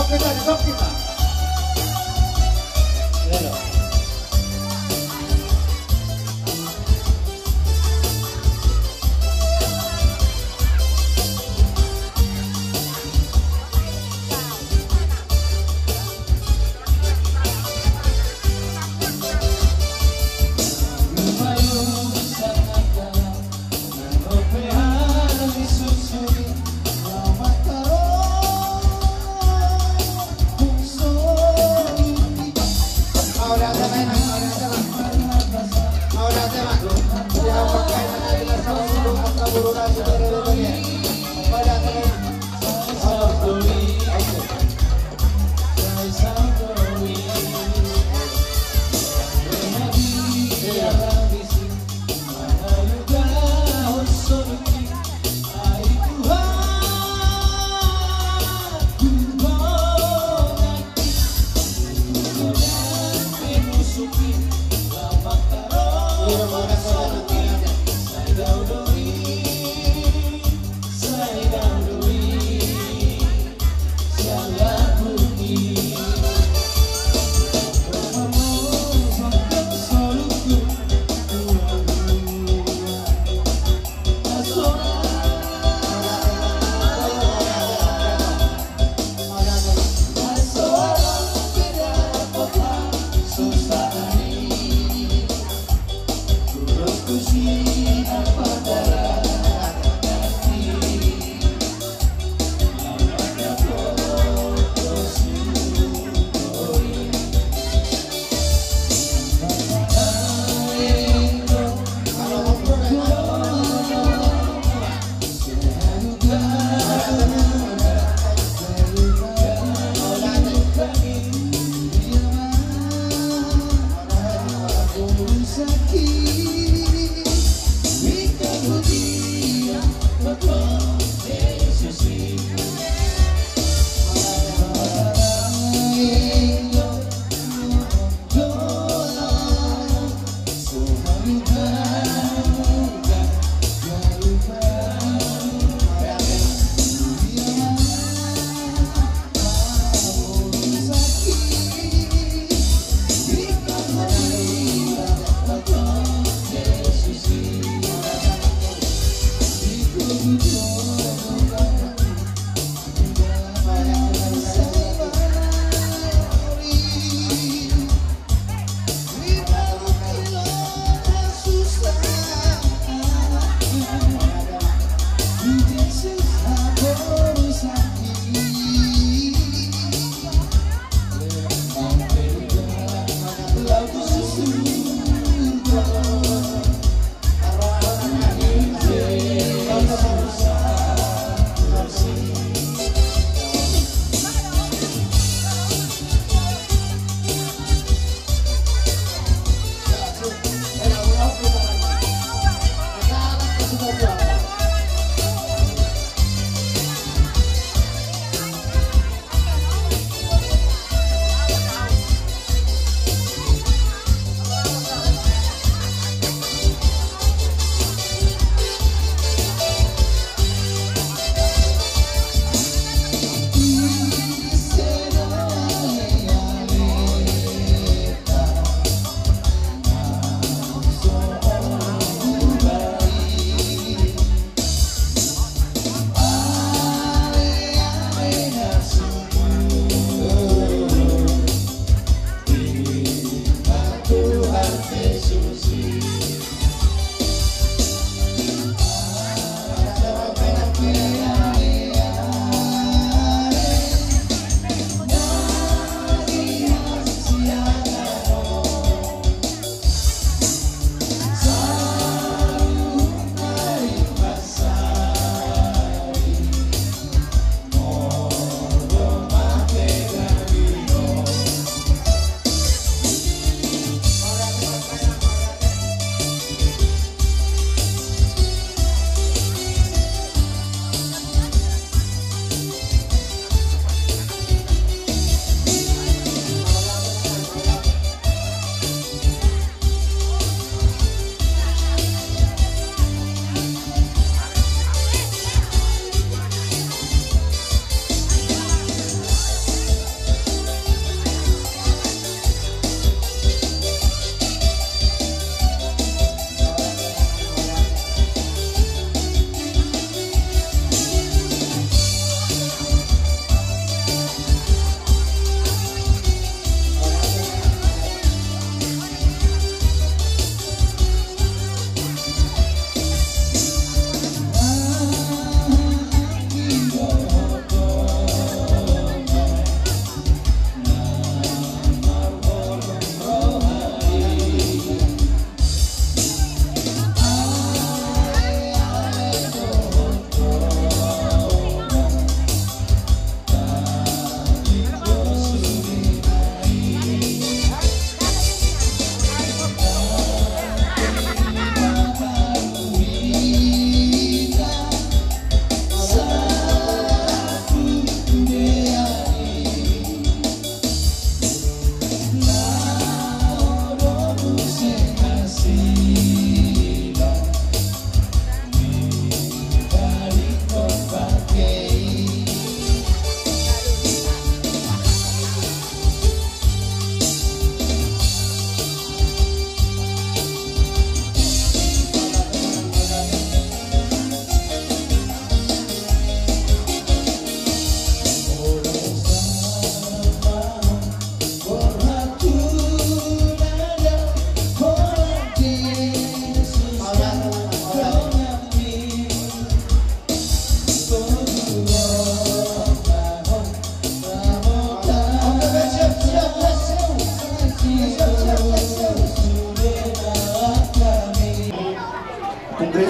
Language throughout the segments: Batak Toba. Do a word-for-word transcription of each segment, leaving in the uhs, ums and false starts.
Kita di top kita. Lelo.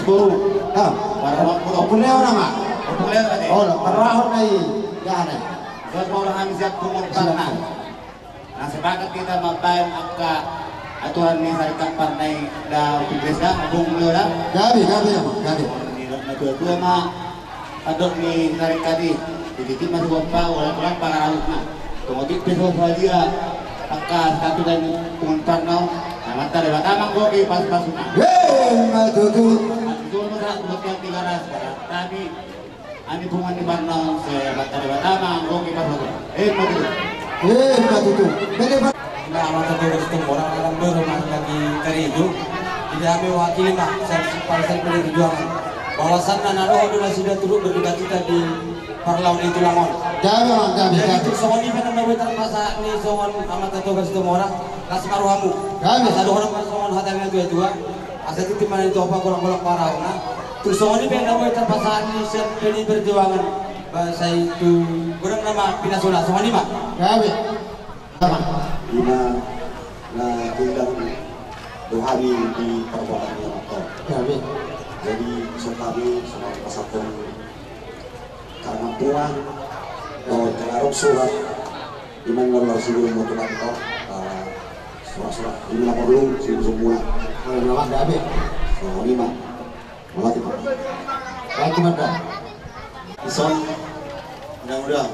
Boru. Ah, Para Boru. Ompung Leo nama? Ompung Leo tadi. Oh, parahon na i. Jana. Buat Boru Hamzat Pungut Parna. Nah, sepakat kita mambaen angka aturan ni Sarikat Parna i da Ompung Leo da, Ompung Leo da. Gabe, gabe, ya, Mak, gabe. Ni na tua-tua ma. Adong ni Sarikat i, di titik masuk apa, ulang-ulang pangarahutna. Tongotik pe so sadia, angka satu dan pungun parnau, na mata Debata manggoki pas-pasuna. Hei, matutu. Matutu, matutu, matutu, tiga ras, kami, kami pungun di parnau, saya mata Debata manggoki pas-pasuna. Hei, matutu. Hei, matutu. Bede, Pak. Nah, mata tugas tu orang dalam baru mah lagi karejo. Jadi kami wakili mah, saya simpang saya pilih perjuangan. Bahwasanna na dohot do nasida turut berduka cita di parlaon ni tulang on. Gabe, Bang, gabe, gabe. Jadi tung songon i pe na boi tarpasa ni songon amanta Toga Situmorang, las ma rohamu. Gabe. Asa dohonon ma songon hata ni na tua-tua. Asa titi ma na di topa golanggolang parahutna. Tung songon i pe na boi tarpasa ni sian P D I Perjuangan. Bahasa itu godang nama pinasuna songon i ma. Gabe. Ima na hilang do hami di parbuatan ni amanta on. Jadi so hami songon pasampung karena puang do jalaruk surat. Ima na lalu sibu mo tulang to surat-surat ima na perlu sibu semua. Kalau nama gabe. So ima. Mauliate ma. Mauliate ma da. Dison, mudah-mudahan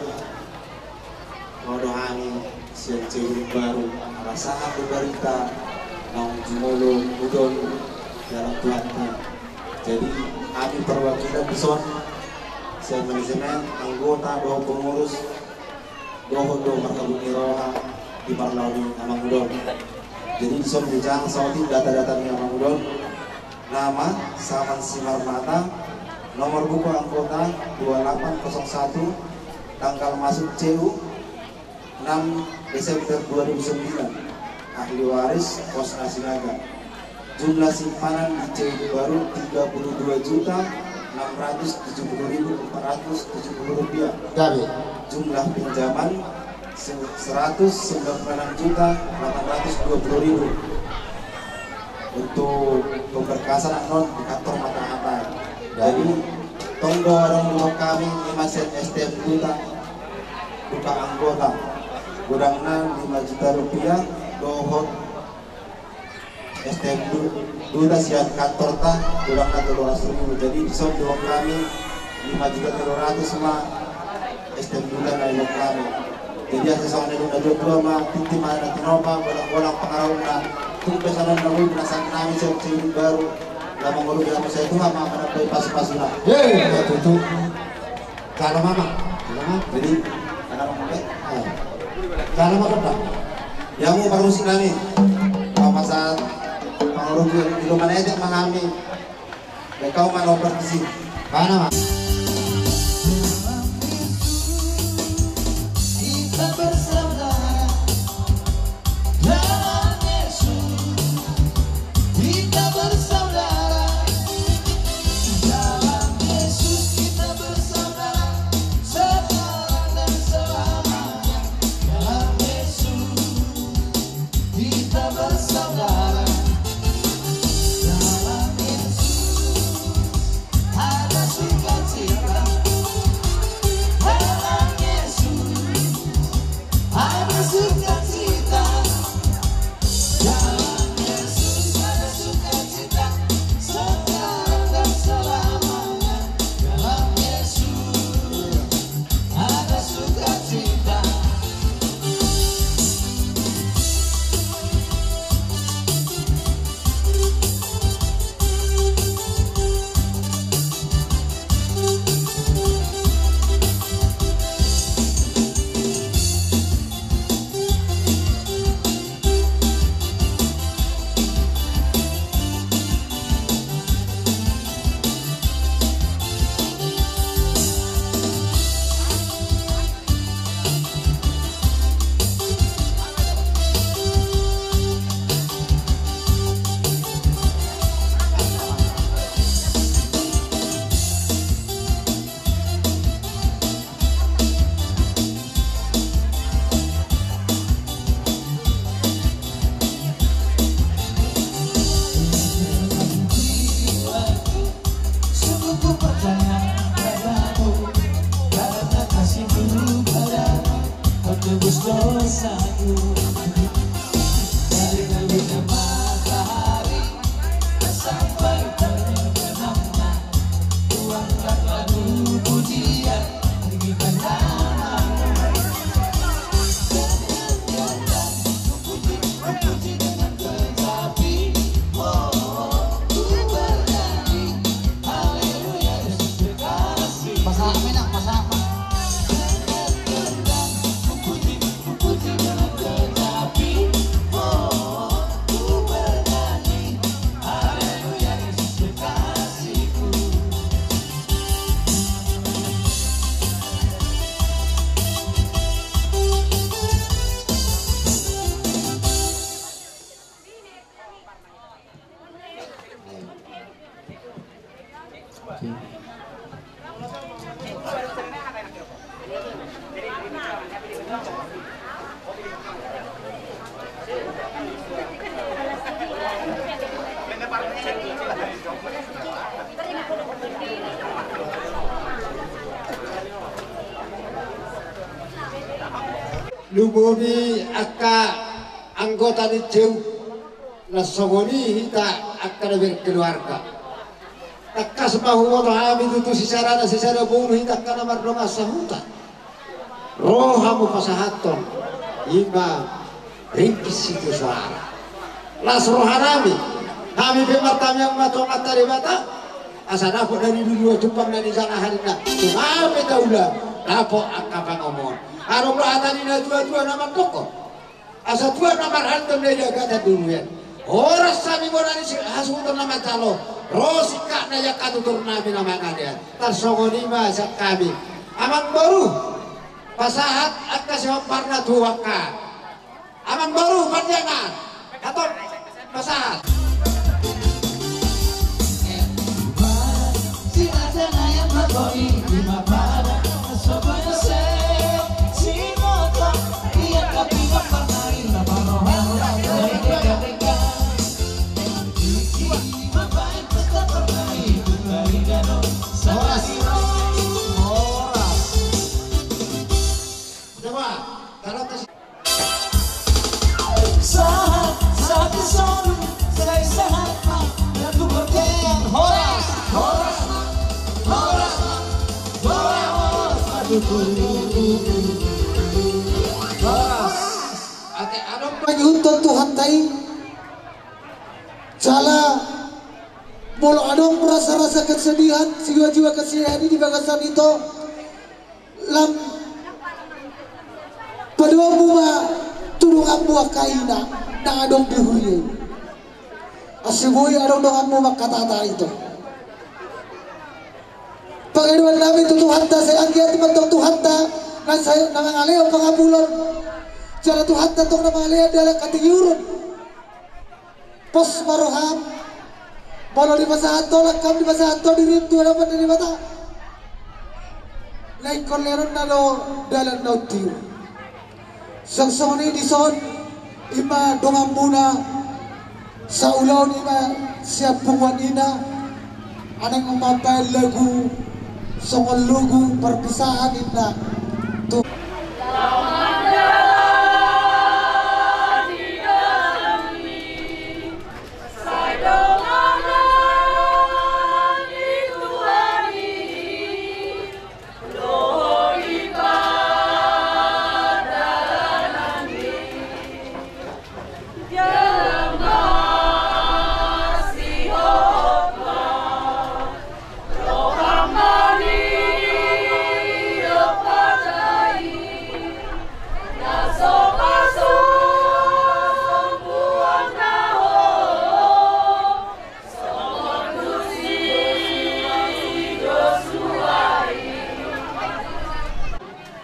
ro do hami sian C U Baru ala sahat do barita naung jumolo udon dalam Tuhanta. Jadi hami perwakilan dison sian manajemen, anggota dohot pengurus dohot do marhabot ni roha di parlaon ni amang udon. Jadi dison bujang saotik data-data ni amang udon. Nama Saman Simarmata, nomor buku anggota dua delapan kosong satu, tanggal masuk C U enam Desember dua ribu sembilan. Ahli waris Pos Asinaga. Jumlah simpanan di C U Baru tiga puluh dua juta enam ratus tujuh puluh ribu empat ratus tujuh puluh rupiah. Gabe. Jumlah pinjaman se-, seratus sembilan puluh enam juta delapan ratus dua puluh ribu. Untuk pemberkasan annon di kantor Matahata. Jadi tong do adong di hami ima sian S T M Duta, duka anggota. Godangna lima juta rupiah dohot S T M du-, Duta sian kantorta, godangna tolu ratus ribu. Jadi dison do hami lima juta tolu ratus ma S T M Duta na di hami. Jadi asa songon na dua-dua ma, titi ma na tinopa, golanggolang pangarahutna. Tung pe songon na boi perasaan nami sian C U Baru. Lama ngolu bilang saya Tuhan ma mana pe pasu-pasuna. Hei, ya tutu. Jala ma, Amang. Jala ma. Jadi, jala ma, Amang. Eh. Jala ma, Amang. Ya, mau parusik nami. Kalau masa pangurus di rumah nenek mah nami. Ya, kau mana operasi? Mana, Amang? Kita bersaudara. Dalam Yesus kita bersaudara. Dalam Yesus kita bersaudara. Sekarang dan selamanya. Dalam Yesus kita bersaudara. Dalam Yesus ada sukacita. Lumobi angka anggota ni C U, na songon i hita angka na berkeluarga. Tangkas ma huboto hami tutu sisarana sisada boru hita angka na mardongan sahuta. Ro hamu pasahathon, i ma ringgit sitio soara. Las rohanami, hami pe martamiang ma tu Amanta Debata, asa dapot na niluluan, jumpang na nijalahan ninna, tu na pe taula, dapot angka pangomoan. Adong do hata ni na tuatua na mandokkon. Asa Tuhan na marhalto na i di agatan di uruan. Horas hami bona ni si-, hasuhuton na manjalo. Ro singkatna i angka tutur nami na mangalean. Tarsongon i ma sian hami. Amangboru. Pasahat angka sihomparna tu angka. Amangboru, pandiangan. Hatop. Pasahat. Horas. Horas. Coba, kalau ke Sahat, sahat di solu, sai sahat ma, dan tu berkean, horas, horas, horas, horas, horas, horas. Ate, adong. Mangihuthon Tuhanta i, jala molo adong rasa-rasa kesedihan, jiwa-jiwa kesedihan i di bagasan ito, lam padomu ma tu donganmu angka ina na adong di huria i. Asa boi adong donganmu mangkatahatahi ito. Pangidoan nami tu Tuhanta, sai anggiat ma antong Tuhanta na sai, na mangalehon pangapulon. Jala Tuhanta antong na mangalehon dalan hatinggihon. Pos ma roham. Molo dipasahat ho, langkam dipasahat ho dirim tu adopan ni Debata, na ingkon lehonon na do dalan na untiur. Songon i dison, i ma donganmuna, saulaon i ma sian punguan ina, naeng mambahen lagu songon lagu parpisahan ninna. Tu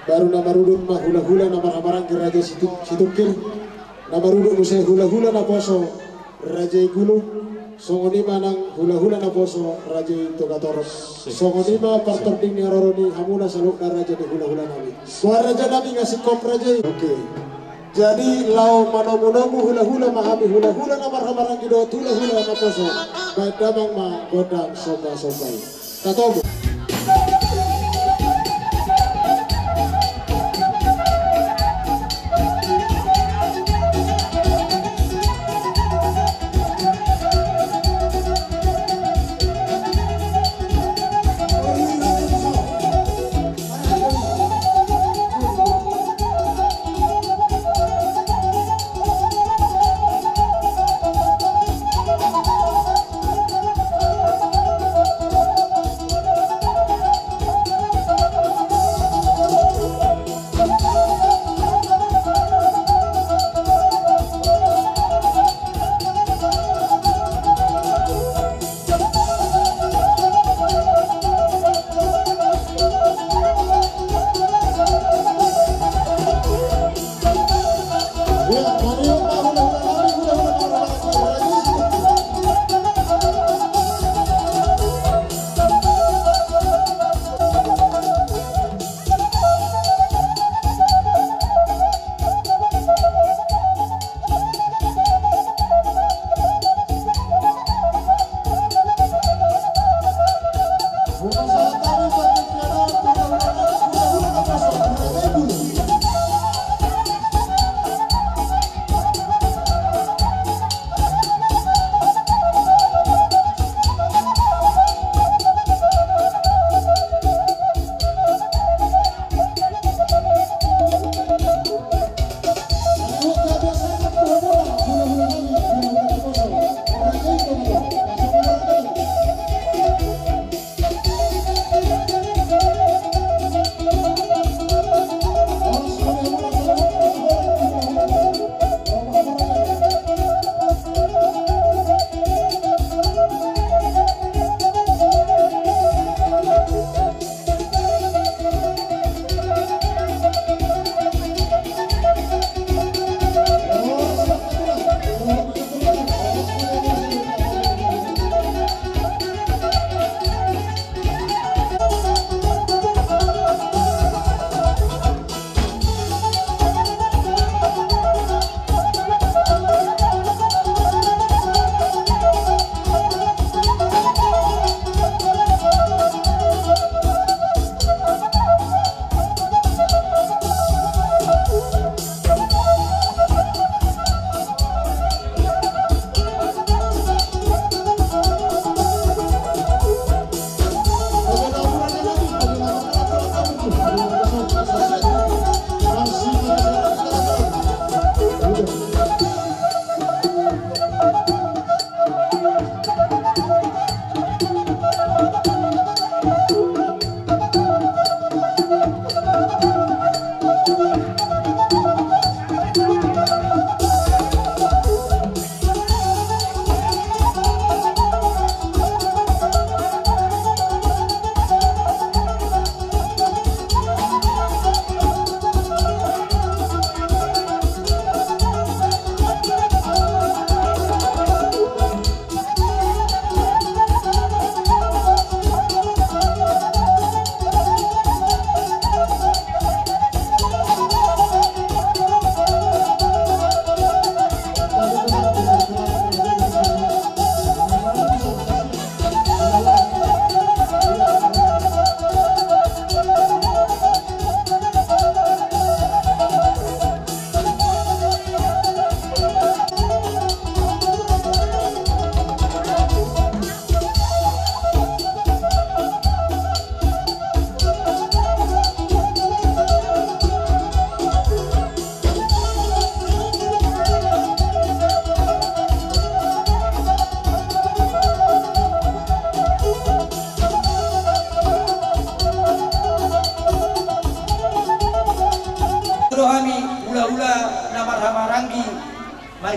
Baru na marudut ma hulahula na marhahamaranggi Raja Situ-, Situngkir, na marudut muse hulahula naposo Raja i Gulu, songon i ma nang hulahula naposo Raja i Togatoros. Songon i ma partording ni haroro ni hamuna saluhutna raja ni hulahula nami. Boha raja nami, nga singkop raja i. Oke. Jadi laho manomunomu hulahula ma hami, hulahula na marhahamaranggi dohot hulahula naposo. Baen damang ma gondang sombasomba i. Tatomu.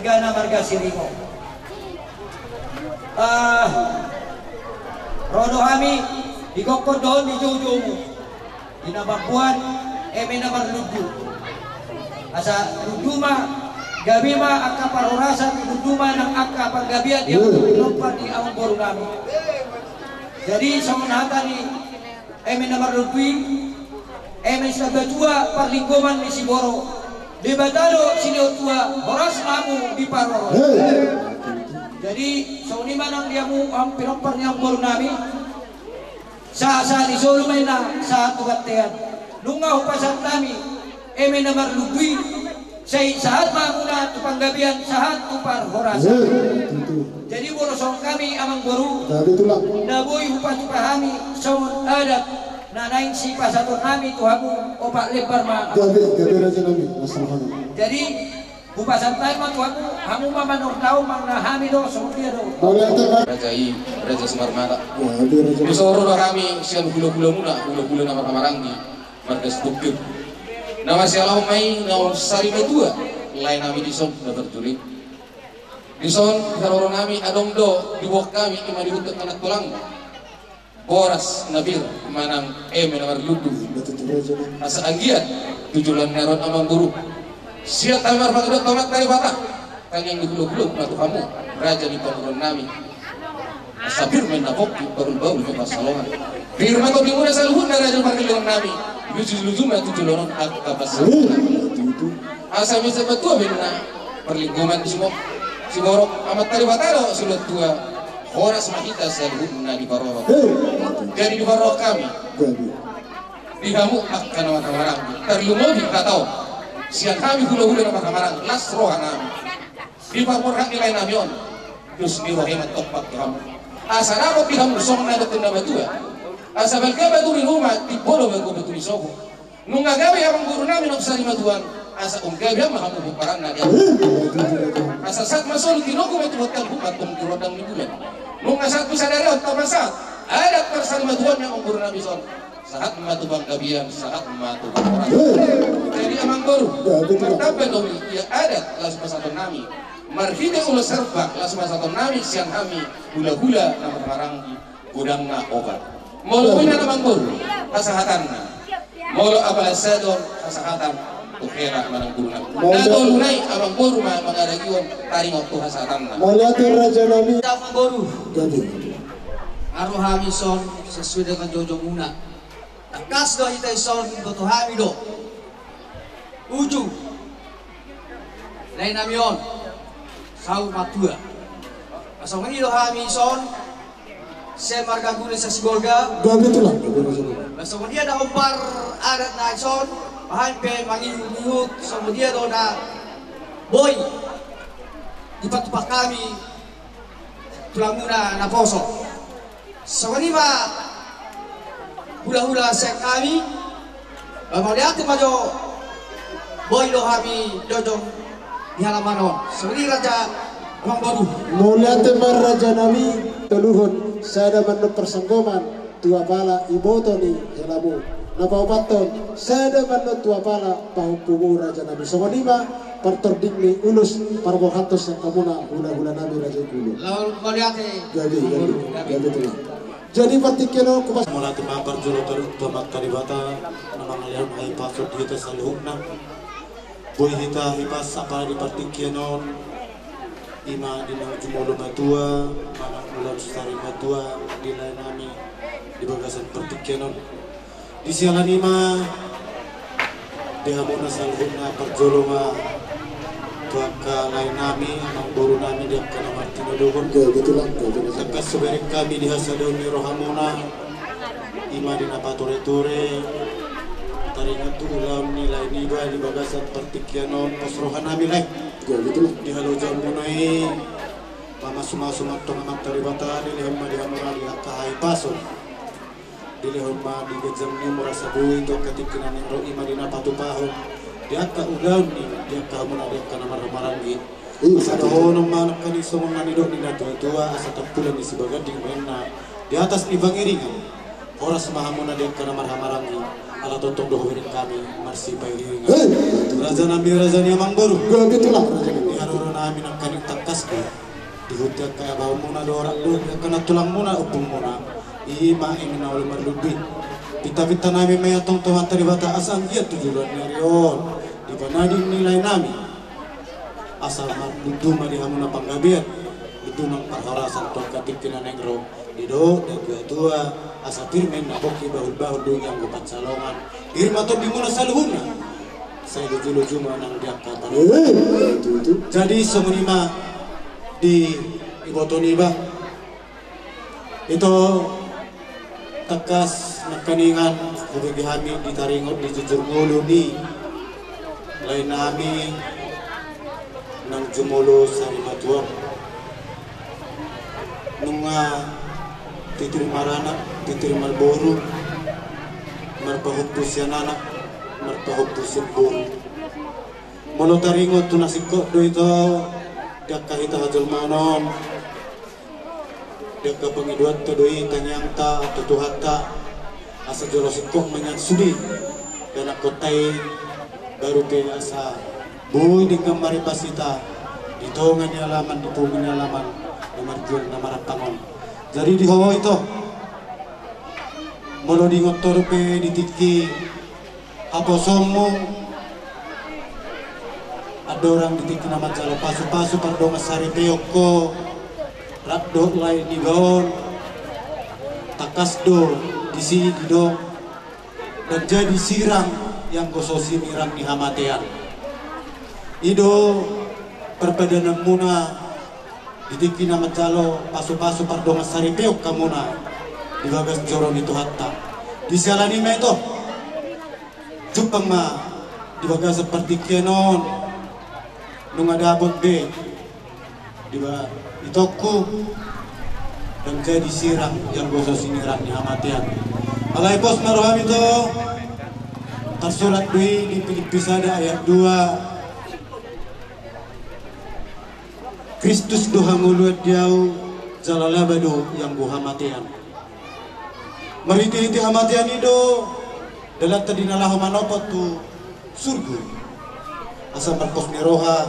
Gana marga Siringo. Ah, ro do hami di gokkon dohot di joujoumu. Di na mamboan eme na marlundu. Asa lundu ma, gabe ma angka parhorasan, lundu ma nang angka panggabean di amang, pinompar ni amangboru nami. Jadi songon hata ni eme na marlundu i, eme sitambatua parlinggoman ni siborok, Debata do silehon tua, horas ma hamu diparorot. Jadi songon i ma nang di hamu, hamu pinompar ni amangboru nami. Sahat-sahat ni solu ma inna sahat tu bontean. Nunga hupasahat hami eme na marlundu i, sai sahat ma hamuna tu panggabean, sahat tu parhorasan. Jadi molo songon hami amangboru, na boi hupatupa hami songon adat na naeng sipasahaton nami tu hamu, opat lembar ma. Jadi hupasahat hami ma tu hamu, hamu ma manortor, manang hami do songon dia do. Raja i, Raja Simarmata. Di son ro do hami sian hulahulamuna, hulahula na marhahamaranggi, marga Sitompul. Na masialaho ma i naung sarimatua lae nami di son na parjolo i. Di son di haroro nami adong do diboan hami, ima di huta anak tulang. Boras na pir manang eme na marlundu. Asa anggiat tu joloan ni ari on amangboru, sian hami marpangidoan tu Amanta Debata, tangiang ni hulahula ma tu hamu, raja ni pamoruon nami. Asa pir ma inna pongki, bahulbahul ma pansalongan. Pir ma tondimuna saluhutna, raja ni parlinggoman nami. Lujuluju ma tu joloan on angka pansalongan. Asa misa matua ma inna parlinggoman ni siborok, Amanta Debata do silehon tua. Horas ma hita saluhutna diparorot. Jadi diparorot hami di hamu angka na marhahamaranggi, tarlumobi hata on sian hami hulahula na marhahamaranggi, las roha nami di parborhat ni lae nami on. Dos ni roha i ma tompak di hamu, asa dapot di hamu songon na nidok ni natua-tua. Asa balga batu ni ruma, timbo do balga batu ni sopo. Nunga gabe amangboru nami naung sarimatua on, asa umgabe ma hamu pomparanna di hamu. Asa sahat ma solu tinogu ma tu bontean, hupa tong tu rondang ni bulan. Nunga sahat tu sadari on tamba sahat adat parsarimatuaon ni amangboru nami son. Sahat ma tu panggabean, sahat ma tu parhorasan. Jadi amangboru, martamba do i adat laos pasahaton nami. Marhite ulos herbak laos pasahaton nami sian hami hulahula na marhahamaranggi. Godangna opat. Molo boi na amangboru, pasahatanna. Molo apala sadon, pasahatan tu hela manang guru nami. Na tolu nai amangboru ma mangarajihon taringot tu hasahatanna. Mauliate raja nami. Amangboru. Jadi ro hami son sesuai dengan joujou muna. Tangkas do hita i son, boto hami do uju lae nami on saur matua. Songon i do hami son, sian marga Gule Sasibolga. Songon dia na hombar adat nai son, hami pe mangihut-ihut songon dia do na boi dipatupa hami tulangmuna naposo. Songon i ma hulahula sian hami. Mauliate ma jo, boi do hami jongjong di halaman on. Songon i raja, amangboru. Mauliate ma raja nami, toluhon sada ma annon parsanggoman tu apala iboto ni helamu. Na paopathon sada ma annon tu apala pahompumu raja nami. Songon i ma partording ni ulos parborhathon sian hamuna hulahula nami raja i. Lalu mauliate. Gabe, gabe, gabe tulang. Jadi partingkian on hupasahat. Mauliate ma parjolo tu Amanta Debata na mangalehon hahipason di hita saluhutna. Boi hita hipas apala di partingkian on, ima di na jumolo matua manang ulaon sarimatua di lae nami di bagasan partingkian on. Di siala ni i ma di hamuna saluhutna, parjolo ma tu angka lae nami, amangboru nami, di angka na martinodohon. Tangkas hubereng hami di hasadaon ni rohamuna, ima di na pature-ture taringot tu ulaon ni lae niba di bagasan partingkian on, pos roha nami lae. Di halojaonmuna i, pamasu-masu ma antong Amanta Debata, dilehon ma di hamuna di angka hahipason. Dilehon ma di ganjang ni umur asa boi tu angka tingki na naeng ro, ima di na patupahon di angka ulaon ni, di angka hamuna di angka na marhahamaranggi. Asa dohonon ma nangkin songon na nidok ni natua-tua, asa tampulan ni sibaganding ma inna di atas ni pangiringan. Horas ma hamuna di angka na marhahamaranggi. Ala tongtong do hubereng hami marsipairingan. Raja nami, raja ni amangboru. Di haroro Nami nangkaning tangkas do di huta angka abaonmuna do, rap do di angka na tulangmuna, ompungmuna. I ma inna olo marlumbi. Pintapinta nami ma i antong tu Amanta Debata asa anggiat tu joloan ni ari on dipanading ni lae nami, asa marlundu ma di hamuna panggabean, lundunang parhorasan tu angka tingki na naeng ro. Didok natuatua, asa pir ma inna pongki, bahulbahul do i anggo pansalongan. Pir ma tondimuna saluhutna, sai lojulojuma nang di angka parhorasan. Jadi songon i ma di iboto niba. Ito, tangkas nangkaningan hubege hami di taringot di jujur ngolu ni lae nami nang jumolo sari matua on. Nunga titir maranak, titir marboru, marpahompu sian anak, marpahompu sian boru. Molo taringot tu na singkop do ito di angka hita hajolmaon on, di angka pangidoanta do i tangiangta tu Tuhanta, asa jolo singkop ma nian sude ianakhonta i, baru pe asa boi denggan marimbas hita di tonga ni alaman, di pungu ni alaman na marjual na marampang on. Jadi di ho ito, molo diingot ho dope di tingki haposoonmu, andorang di tingki na manjalo pasupasu pardongan saripeon ho rap dohot lae niba on, tangkas do disi didok, ndang jadi sirang i anggo so sinirang ni hamatean. I do parpadananmuna di tingki na manjalo pasupasu pardongan saripeon hamuna di bagas joro ni Tuhanta. Di siala ni i ma ito, jumpang ma di bagasan partingkian on, nunga dapot be di ba itongku, ndang jadi sirang i anggo so sinirang ni hamatean. Alai pos ma roham ito, tarsurat do i di Pilippi sada ayat dua. Kristus do hangoluan di ahu, jala laba do i anggo hamatean. Marhitehite hamatean i do dalanta di na laho manopot tu surgo. Asa marpos ni roha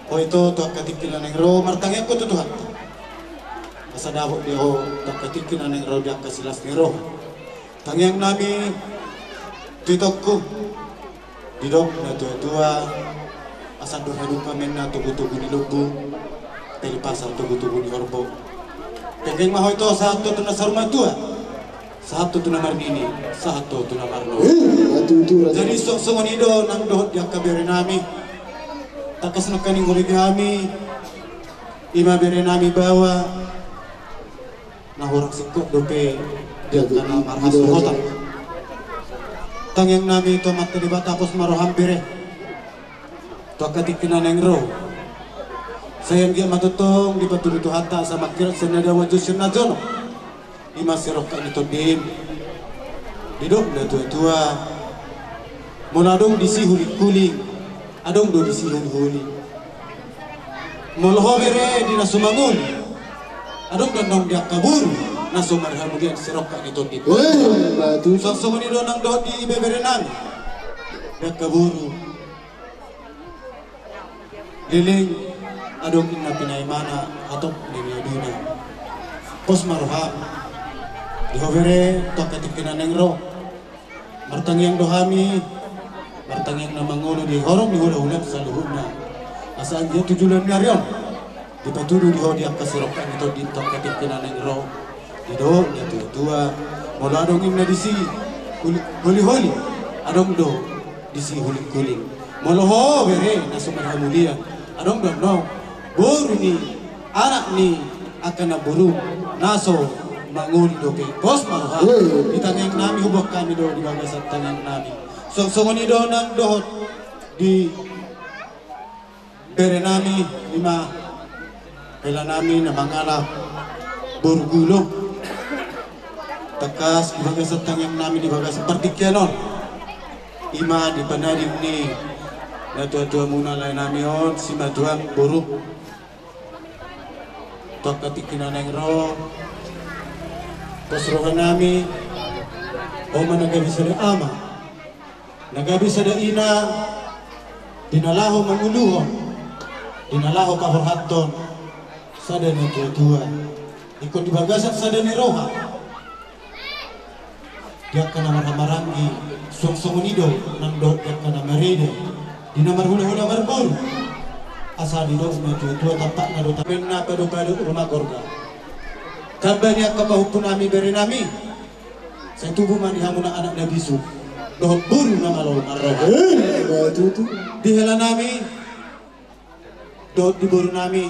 ho ito tu angka tingki na naeng ro, martangiang ho tu Tuhanta asa dapot be ho tu angka tingki na naeng ro di angka silas ni roha. Tangiang nami tu itongku, didok natuatua, asa andor hadumpang ma inna togutogu ni lombu, pelipasan togutogu ni horbo. Penggeng ma ho ito sahat tu na saur matua, sahat tu na marnini, sahat tu na marnono. Jadi songon i do nang dohot di angka bere nami. Tangkas nangkaning hubege hami, i ma bere nami baoa, na hurang singkop dope di angka na marhasuhuton. Tangiang nami tu Amanta Debata, pos ma roham bere tu angka tingki na naeng ro. Sai anggiat ma tongtong dipatudu Tuhanta asa mangkirap sian na dao, manjou sian na jonok. I ma sirongkap ni tondim. Didok natuatua, molo adong disi hulinghuling, adong do disi holiholi. Molo ho bere di na so mangolu, adong do annon di angka boru na so marhamulian, sirongkap ni tondim. Songon i do nang dohot di ibebere nami, di angka boru. Leleng adong inna pinaimana, hatop leleng aduna. Pos ma roham di ho bere tu angka tingki na naeng ro. Martangiang do hami, martangiang na mangolu di horong ni hulahulam saluhutna, asa anggiat tu joloan ni ari on dipatudu di ho di angka sirongkap ni tondim tu angka tingki na naeng ro. Didok natuatua, molo adong inna disi holi-, holiholi, adong do disi hulinghuling. Molo ho bere na so marhamulian, adong do annon boru ni anak ni angka namboru na so mangolu dope. Pos ma roham. Di tangiang nami, huboan hami do di bagasan tangiang nami. Songon i do nang dohot di bere nami, i ma hela nami na mangalap boru gulo. Tangkas di bagasan tangiang nami di bagasan partingkian on, i ma di panading ni natuatuamuna lae nami on, simatuam boru. Tu angka tingki na naeng ro, pos roha nami, ho ma na gabe sada ama, na gabe sada ina, di na laho manguluhon Di na laho paborhathon sada ni natuatua, ingkon di bagasan sada ni roha. Di angka na marhahamaranggi suang songon i do nang dohot di angka na marida, di na marhulahula marboru. Asa didok natuatua tampakna do tampakna padopadok ruma gorga. Gamba ni angka pahompunami berenami. Sai tubu ma di hamuna anak na bisuk dohot boru na malo marroha. Eh, ima tutu. Di helanami dohot di borunami.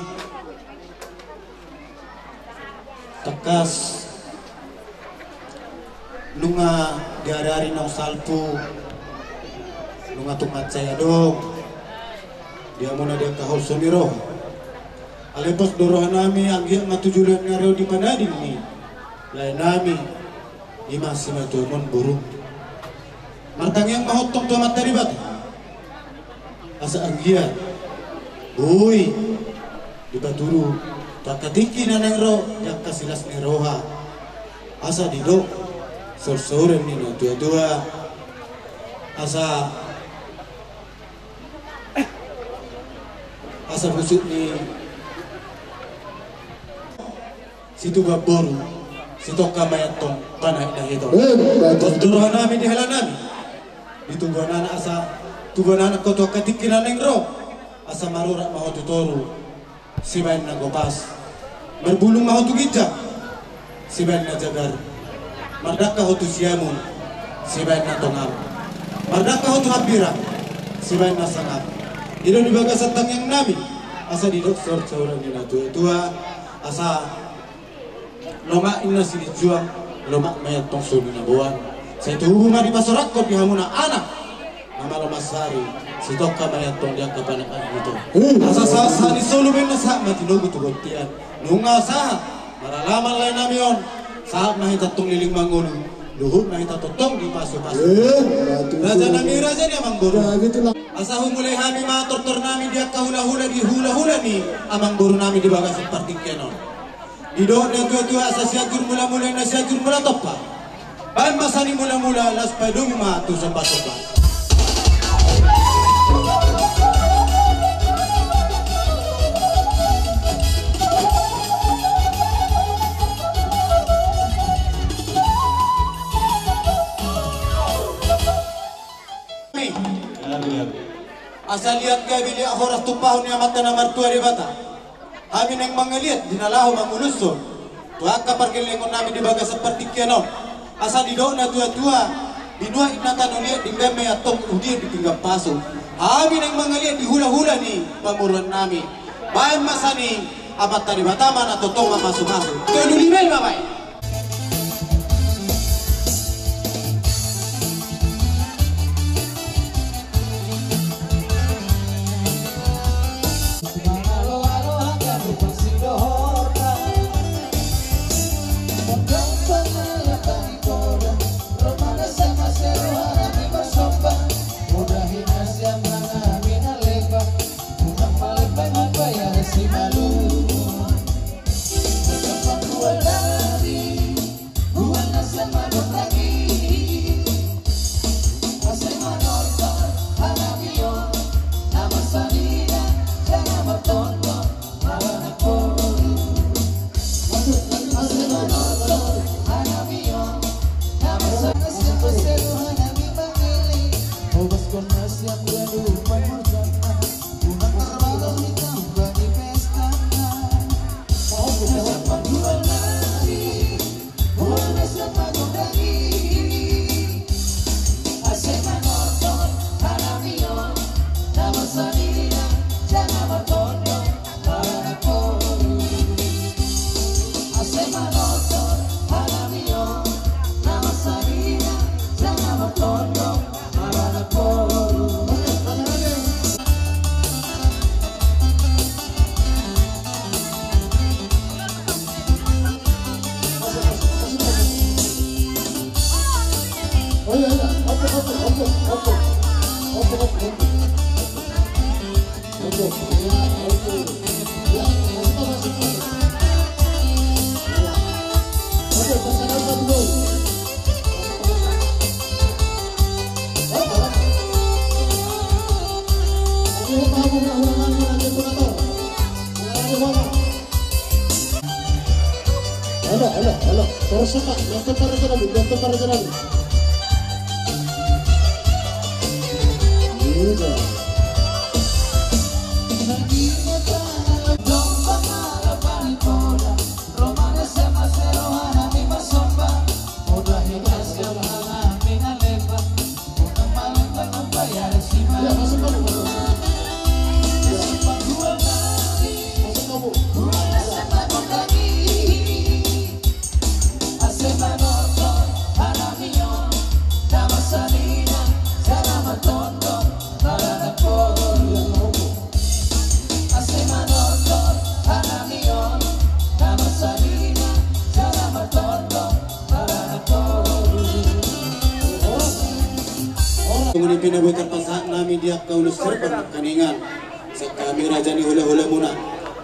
Tangkas nunga di ari-ari naung salpu, nunga tung mansai adong di hamuna di angka holso ni roha. Alai pos do rohanami anggiat ma tu joloan ni ari on di panading ni laenami. Ima simatuam on boru. Martangiang ma hotong tu Amanta Debata asa anggiat boi dipatudu tu angka tingki na naeng ro di angka silas ni roha. Asa didok sorsoran ni natuatua. Asa, asa busuk ni situbuan boru, sitongka ma i antong panahit na hito. Eh, bagus. Pos do rohanami di helanami. Di tubuan anak asa, tubuan anak ho tu angka tingki na naeng ro. Asa marurat ma ho tu toru, sibaen na gopas. Marbulung ma ho tu ginjang, sibaen na jagar. Mardangka ho tu siamun, sibaen na tongam. Mardangka ho tu hambirang, sibaen na sangap. I do di bagasan tangiangnami, asa didok sorsoran ni natuatua, asa lomak ninna silinjuang, lomak ma i antong solu na boan. Sai tubu ma dipasoranghon di hamuna anak na malo mansari, sitongka ma i antong di angka panahit na hito. Hmm. Asa sahat-sahat ni solu baen na sahat ma tinogu tu bontean. Nunga sahat maralaman laenami on, sahat ma hita tong leleng mangolu, luhut ma hita tongtong dipasupasu. Eh, ima tutu. Rajanami, raja ni amangboru. Nah, gitu lah. Asa humulai hami ma tortornami di angka hulahula, di hulahula ni amangborunami di bagasan partingkian on. Didok natuatua asa Sianjur Mulamula, na Sianjur Mulatompa. Baen ma sian i mulamula, laos padomu ma tu sombasomba. Asa liat gabe, liat horas tumpahon ni Amanta na martua Debata. Hami naeng mangaliat di na laho mangulushon tu angka pargellengonnami di bagasan partingkian on. Asa didok natuatua, binuat inna tano liat, denggan ma i antong udian di pinggan pasu. Hami naeng mangaliat di hulahula ni pamoruonnami. Baen ma sian i Amanta Debata ma na tongtong mamasumasu. Tolu lima i ma baen. Halo, halo, halo. Terus, Pak. Datang para jalan, datang para jalan. Iya. Songon i pe na boi tarpasahat nami di angka ulos serba nangkaningan. Sian hami raja ni hulahulamuna,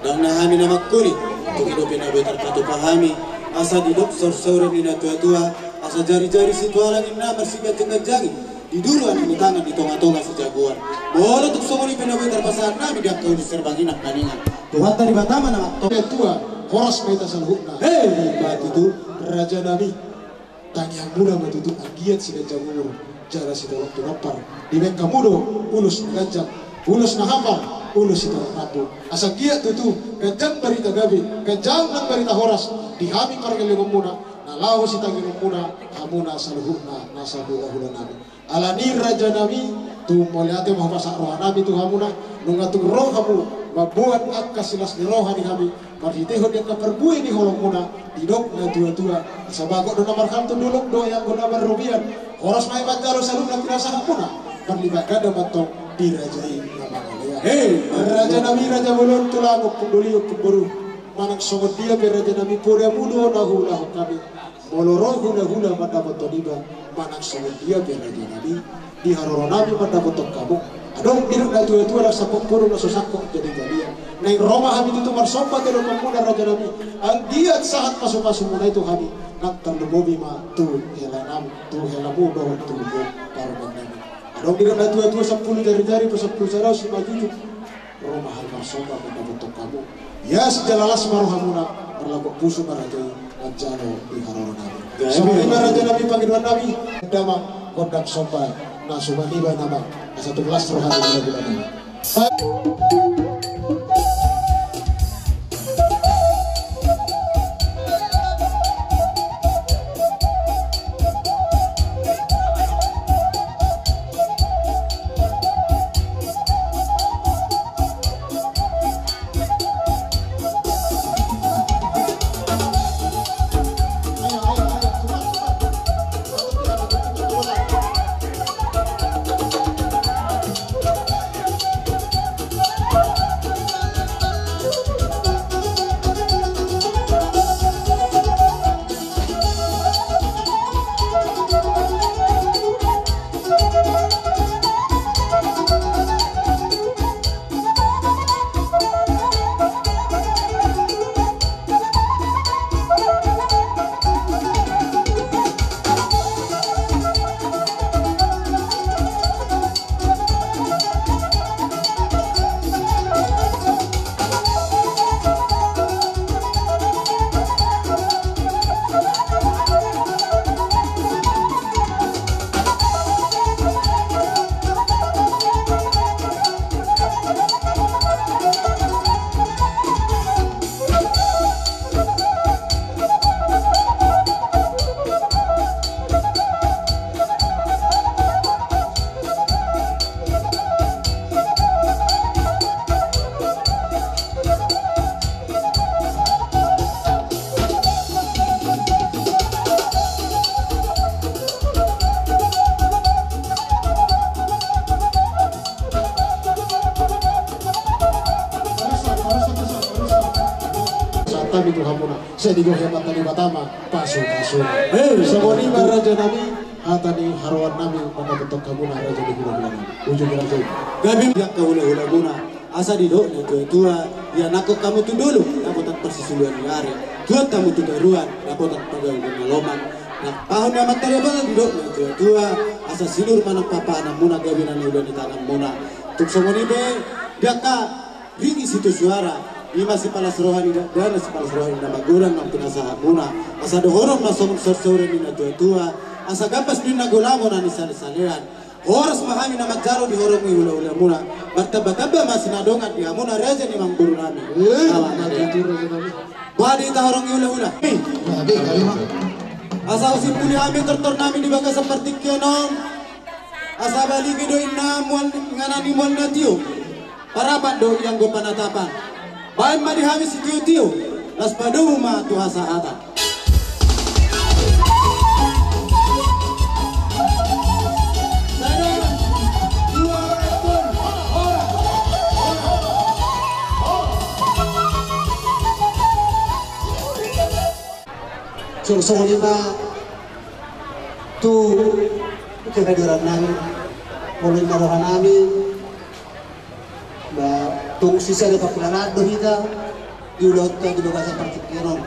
ndang na hami na mangkuri, tung i dope na boi tarpatupa hami, asa didok saursaur ni natuatua, asa jarijari situala ninna marsiganjangganjangi, di duru anak ni tangan di tongatonga sijagoan. Molo tung songon i pe na boi tarpasahat nami di angka ulos serba nangkaningan. Tuhanta Debata ma na mangkuri. Tua, horas ma hita saluhutna. Hei, ma tutu, raja nami. Tangiangmuna ma tutu anggiat siganjang umur jala sitolop tinompar. Dibahen hamu do ulos na ganjang, ulos na hapal, ulos sitolop rambu. Asa anggiat tutu ganjang barita gabe, ganjang nang barita horas di hami pargellengonmuna na laho sitangiangmuna, hamuna saluhutna na sahulahula nami. Alani raja nami, tung mauliate ma hupasahat roha nami tu hamuna, nunga tung ro hamu mamboan angka silas ni roha ni hami, marhitehon di angka parbue ni holongmuna, didok natuatua, asa bagot do na marhalto, dolok do i anggo na marrobean, horas ma i manjalo saluhut na pinasahatmuna, parlipat ganda ma antong di raja i na mangalean. Hei, raja nami, raja bolon, tulang, ompung doli, ompung boru, manang songon dia pe raja nami, podamu do na huulahon hami. Molo ro hulahula mandapothon iba, manang songon dia pe raja nami, di haroro nami mandapothon hamu. Adong didok natuatua, ndang sampok poru na so sangkot jadi balian. Naeng ro ma hami tutu marsomba tu adopanmuna raja nami, anggiat sahat pasupasumuna i tu hami, nang tarlumobi ma tu hela nami, tu helamu dohot tu parumaen nami. Adong didok natuatua, sampulu jarijari pe sampulu sada simanjujung. Ro ma hami marsomba mandapothon hamu. Ias jala las ma rohamuna, marlapok pusu ma raja i manjalo di haroro nami. Songon i ma raja nami pangidoan nami, damang gondang somba na suman iba nama, asa tung las roha ni raja nami. Sahat hami tu hamuna, sai digohi Amanta Debata ma pasupasuna. Hei. Songon i ma raja nami, hata ni haroan nami mandapothon hamuna raja ni hulahula nami. Ujung raja i. Gabe di angka hulahulamuna. Asa didok natuatua, ianakhon hamu tu dolok dapotan parsisuluan ni ari, tuat hamu tu toruan dapotan pagabulan na lomak. Nang pahon ni Amanta Debata didok natuatua, asa sinur ma nang papahananmuna gabe na niula ni tanganmuna. Tung songon i pe di angka ringgit sitio suara, Ima sipalas roha ni dakdanak, sipalas roha ni na magodang na pinasahatmuna. Asa dohonon ma songon saursaura ni na tuatua, asa gambas do inna golamuna na nisalesalean. Horas ma hami na manjalo dihorongi hulahulamuna. Martambatamba ma sinadongan di hamuna raja ni amangborunami. Boha do hita horongi hulahula? Asa husimpuli hami tortornami di bagasan partingkian on. Asa baligi do inna mual, inganan ni mual na tio. Parapat do i anggo panatapan. Baen ma di hami sitiotio, laos padomu ma tu hasahatan. Songon, songon i ma tu kehadiran nami, molo inna roha nami, ba tung sisada pangkilalaan do hita di ulaonta di bagasan partingkian on.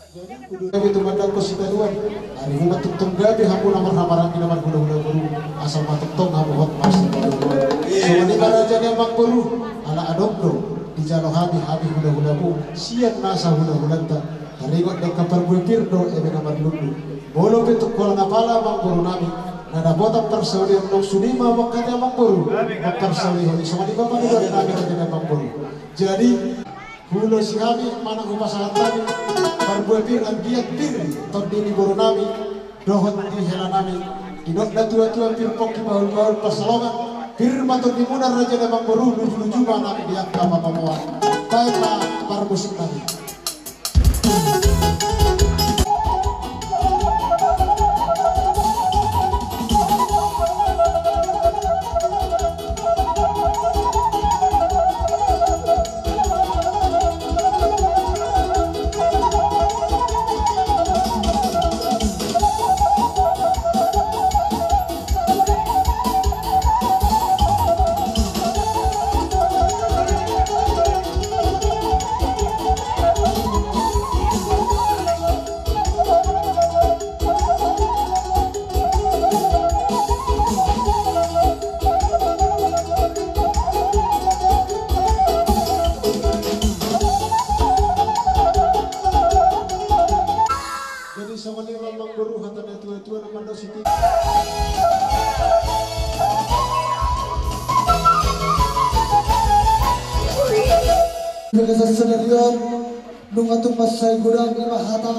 Jadi, kudu gabe tumandangkon sitadoan. Ari ma tongtong gabe hamu na marhahamaranggi na marhulahula boru. Asal ma tongtong hamu hot marsitadoan. Songon i ma raja ni amangboru. Ala adong do dijalo hami, hami hulahulamu sian nasa hulahulanta. Taringot dengke parbue pir do eme na marlundu. Molo pe tung holan apala amangborunami na dapotan parsaulian, nunga sude ma mangkatai amangboru mamparsaulihon i. Songon i ma pangidoan nami raja ni amangboru. Jadi, hulosi hami manang hupasahat hami parbue pir, anggiat pir tondi ni borunami dohot di helanami. Didok na tuatua, pir pongki bahulbahul pansalongan. Pir ma tondimuna raja ni amangboru, lujuluju ma nang di angka pamoan. Baen ma parmusiknami. Jadi songon i ma amangboru hata na tuatua na mandok siti. Bagasan sadari on, nunga tung mansai godang i ma hata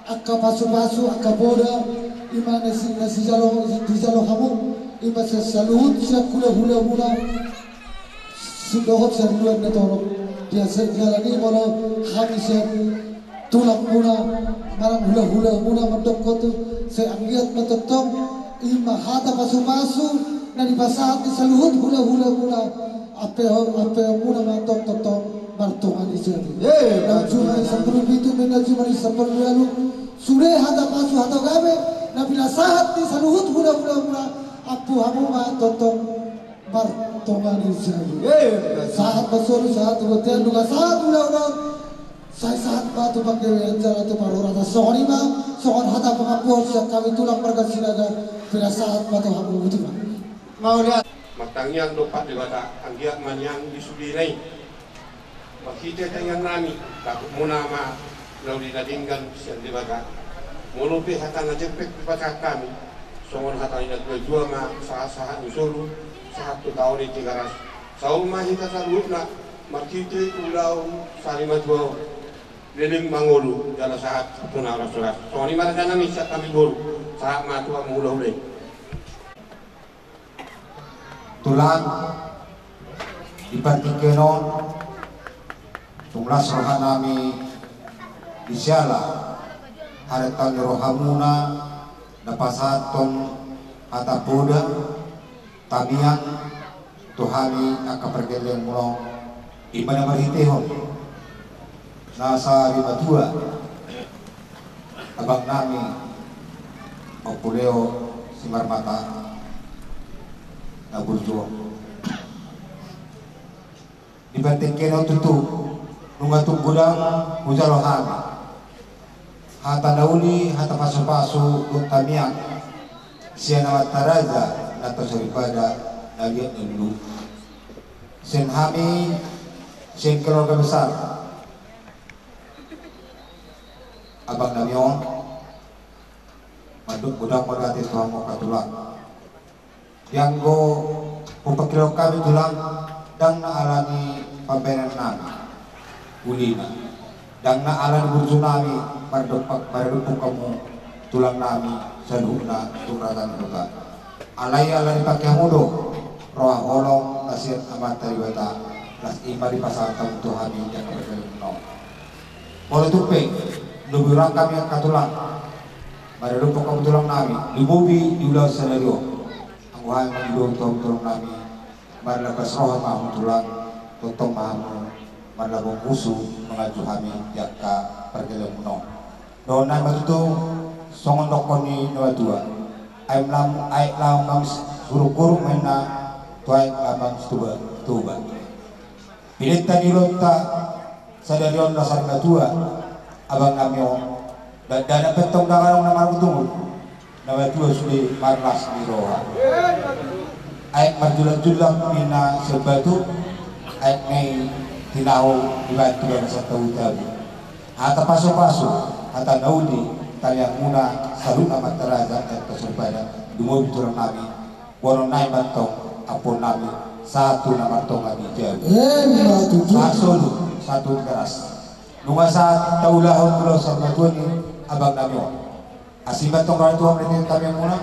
angka pasupasu, angka poda, i ma na si, na sijalo, dijalo hamu, i ma sian saluhut sian hulahulamuna, si dohot sian luat ni torop. Di asa jala ni molo hami sian tulangmuna manang hulahulamuna mandok tu, sai anggiat ma tongtong i ma hata pasupasu, Na dipasahat ni saluhut hulahula muna, ampe, ampe muna ma tongtong martonga ni jabu. Eh, na jumadi sampulu pitu, na jumadi sampulu ualu. Sude hata pasu hata gabe na pinasahat ni saluhut hulahula muna, ampu hamu ma tongtong martonga ni jabu. Eh, sahat ma solu, sahat tu bontean, nunga sahat ulaon on. Sai sahat ma tu panggabean jala tu parhorasan. Songon i ma, songon hata pangampuon sian hami tulang marga Sinaga, pinasahat ma tu hamu, tutu ma. Mauliate. Martangiang dompak Debata, anggiat ma nian di sudena i. Marhite tangiang nami, dapot muna ma na uli na denggan sian Debata. Molo pe hata na jempek dipasahat hami, songon hata ni natuatua ma, sahatsahat ni solu, sahat tu taon ni Tigaras. Saur ma hita saluhutna, marhite ulaon sarimatua on, leleng mangolu jala sahat tu na horas-horas. Songon i ma raja nami sian hami boru, sahat ma tu hamu hulahula i. Tulang, di partingkian on, tung las roha nami di siala harentoan ni rohamuna na pasahathon hata poda, tangiang, tu hami angka pargellenmuna on, i ma na marhitehon na sarimatua abang nami Ompu Leo Simarmata na burju on. Di partingkian on tutu, nunga tung godang hujalo hami hata na uli, hata pasupasu dohot tangiang sian amanta raja na tarsoripada na liat na lulu. Sian hami, sian keluarga besar abang nami on, mandok godang mauliate tu hamu angka tulang. Di anggo hupangkilala hami tulang, ndang na ala ni pambahenan nami ulina, ndang na ala ni burju nami mardompak, maradophon hamu tulang nami saluhutna tu hata ni huta. Alai ala ni pangke hamu do roha holong na sian Amanta Debata, las i ma dipasahat hamu tu hami di angka pargellenmuna on. Molo tung pe lobi roha hami angka tulang maradophon hamu tulang nami, lumobi di ulaon sadari on. Anggo hami mangido tu hamu tulang nami, marlas roha ma hamu tulang, tongtong ma hamu marlabang husu manganju hami di angka pargellenmuna on. Dohonon nami ma tutu songon dohonon ni natuatua: Aek lam, aek lam mangsi huruk-huruk ma inna, tu aek lam mangsi Toba, Toba. Pinta ni ulaonta sadari on na sarimatua abang nami on, dakdanak pe antong ndang adong na marungutungut, na matua sude marlas ni roha. Aek marjulak-julak ninna sian batu, aek na i tinahu dibahen tu bagasan tabu-tabu. Hata pasupasu, hata na uli, tangiangmuna saluhutna amanta raja na tarsoripada, lumobi tulang nami, boanon nami ma antong ampuon nami sahat tu na martonga ni jabu. Ima tutu. Sahat solu, sahat tu Tigaras. Nunga sahat taulahon ulaon sarimatua ni abang nami on. Asi ma antong roha ni Tuhan marhite tangiangmuna,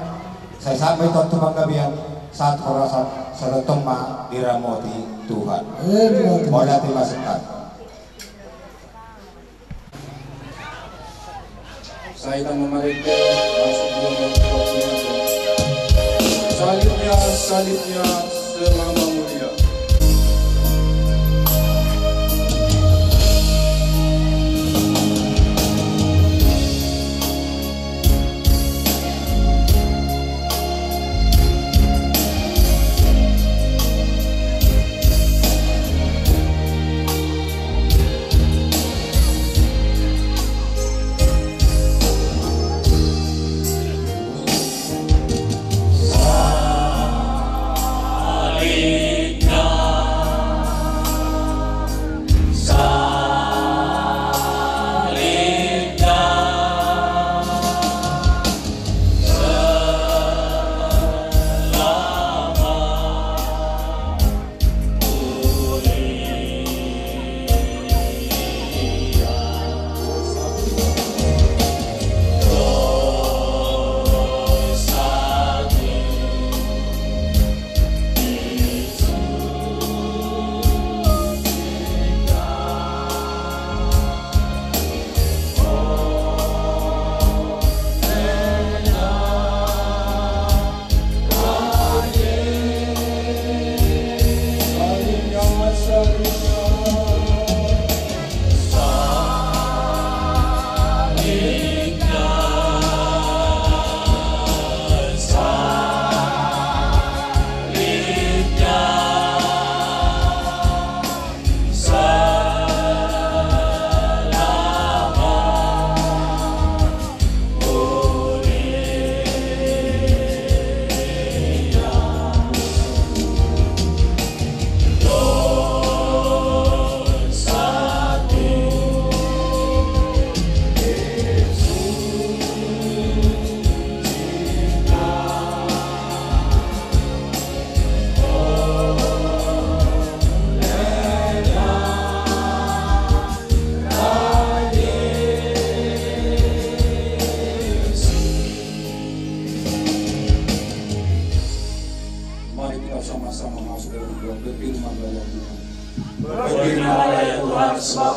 sai sahat ma hita tu panggabean, sahat tu parhorasan, sai tongtong ma diramoti Tuhan. Ima tutu. Mauliate ma singkat. Sai hita ma marende, masuk dulu waktunya. Salibnya, salibnya selalu mulia.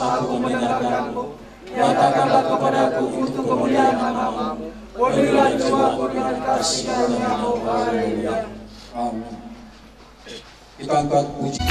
Aku mendengarkanmu. Nyatakanlah kepadaku untuk kemuliaan nama-Mu. Penuhilah jiwaku dengan kasih karunia-Mu. Haleluya. Amin. Kita angkat puji.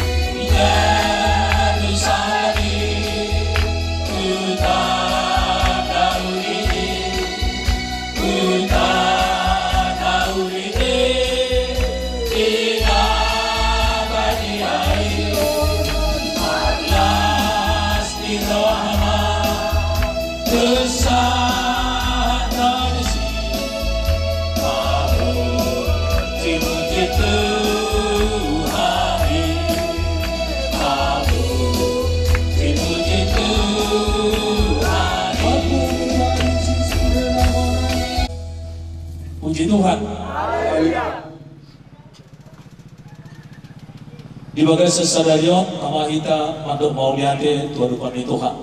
Puji Tuhan. Di bagasan sadari on, tama hita mandok mauliate tu adopan ni Tuhan.